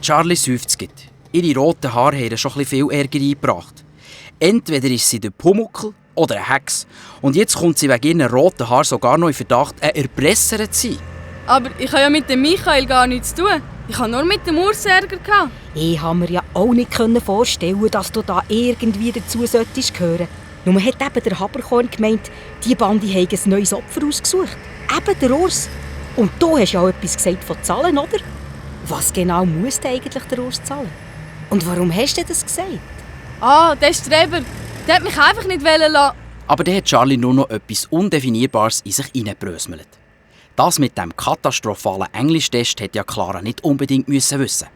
Charlie seufzt. Ihre roten Haare haben schon ein bisschen viel Ärger eingebracht. Entweder ist sie der Pumuckl oder eine Hex. Und jetzt kommt sie wegen ihren roten Haaren sogar noch in Verdacht, ein Erpresser zu sein. Aber ich habe ja mit dem Michael gar nichts zu tun. Ich hatte nur mit dem Urs Ärger. Ich konnte mir ja auch nicht vorstellen, dass du da irgendwie dazu solltest gehören. Nur hat eben der Haberkorn gemeint, die Bande habe ein neues Opfer ausgesucht. Eben der Urs. Und du hast ja auch etwas gesagt von Zahlen, oder? Was genau muss eigentlich der Urs zahlen? Und warum hast du das gesagt? Der Streber. Der hat mich einfach nicht lassen. Aber dann hat Charlie nur noch etwas Undefinierbares in sich hineingebröselt. Das mit dem katastrophalen Englischtest hätte ja Clara nicht unbedingt wissen müssen.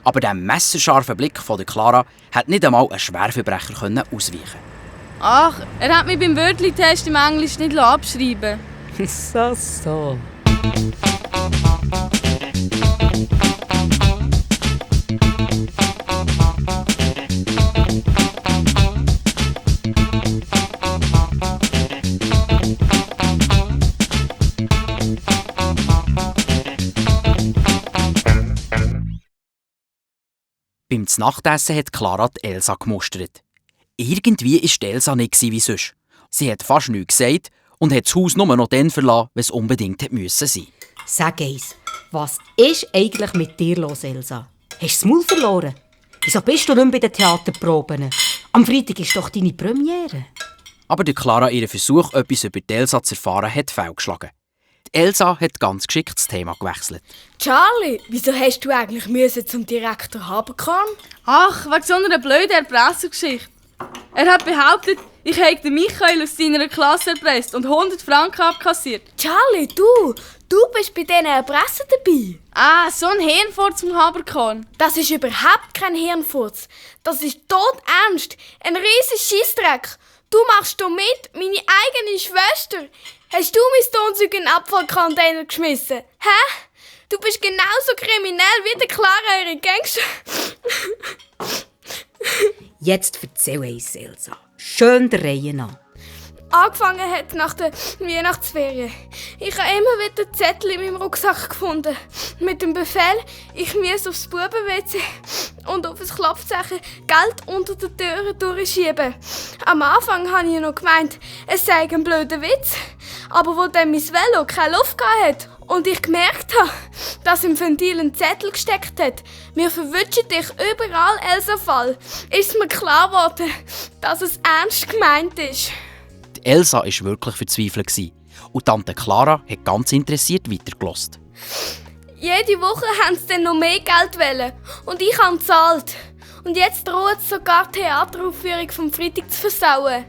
Aber der messerscharfe Blick von der Clara hat nicht einmal ein Schwerverbrecher ausweichen. Ach, er hat mich beim Wörtli-Test im Englisch nicht abschreiben lassen. So. Beim Nachtessen hat Clara die Elsa gemustert. Irgendwie war Elsa nicht wie sonst. Sie hat fast nichts gesagt und hat das Haus nur noch dann verlassen, wenn es unbedingt sein musste. Sag eins, was ist eigentlich mit dir los, Elsa? Hast du das Maul verloren? Wieso bist du nicht mehr bei den Theaterproben? Am Freitag ist doch deine Premiere. Aber der Clara ihren Versuch, etwas über die Elsa zu erfahren, hat fehlgeschlagen. Die Elsa hat ganz geschickt das Thema gewechselt. Charlie, wieso hast du eigentlich zum Direktor Haberkorn? Ach, wegen so einer blöden Erpressergeschichte. Er hat behauptet, ich habe den Michael aus seiner Klasse erpresst und 100 Franken abkassiert. Charlie, du bist bei diesen Erpressern dabei. So ein Hirnfurz zum Haberkorn. Das ist überhaupt kein Hirnfurz. Das ist todernst. Ein riesiger Scheissdreck. Du machst hier mit, meine eigene Schwester. Hast du mein Tonzeug in den Abfallcontainer geschmissen? Hä? Du bist genauso kriminell wie der Clara, ihre Gangster. Jetzt erzähl eins, Elsa. Schön der Reihe nach. Angefangen hat nach der Weihnachtsferien. Ich habe immer wieder Zettel in meinem Rucksack gefunden. Mit dem Befehl, ich muss aufs Buben-WC und auf das Klopfzeichen Geld unter der Tür durchschieben. Am Anfang habe ich noch gemeint, es sei ein blöder Witz. Aber wo dann mein Velo keine Luft hatte und ich gemerkt habe, dass im Ventil ein Zettel gesteckt hat, «Wir verwünschen dich überall, Elsa Fall», ist mir klar geworden, dass es ernst gemeint ist. Die Elsa war wirklich verzweifelt und Tante Clara hat ganz interessiert weitergehört. Jede Woche haben sie dann noch mehr Geld wollen und ich habe gezahlt. Und jetzt droht es sogar die Theateraufführung vom Freitag zu versauen.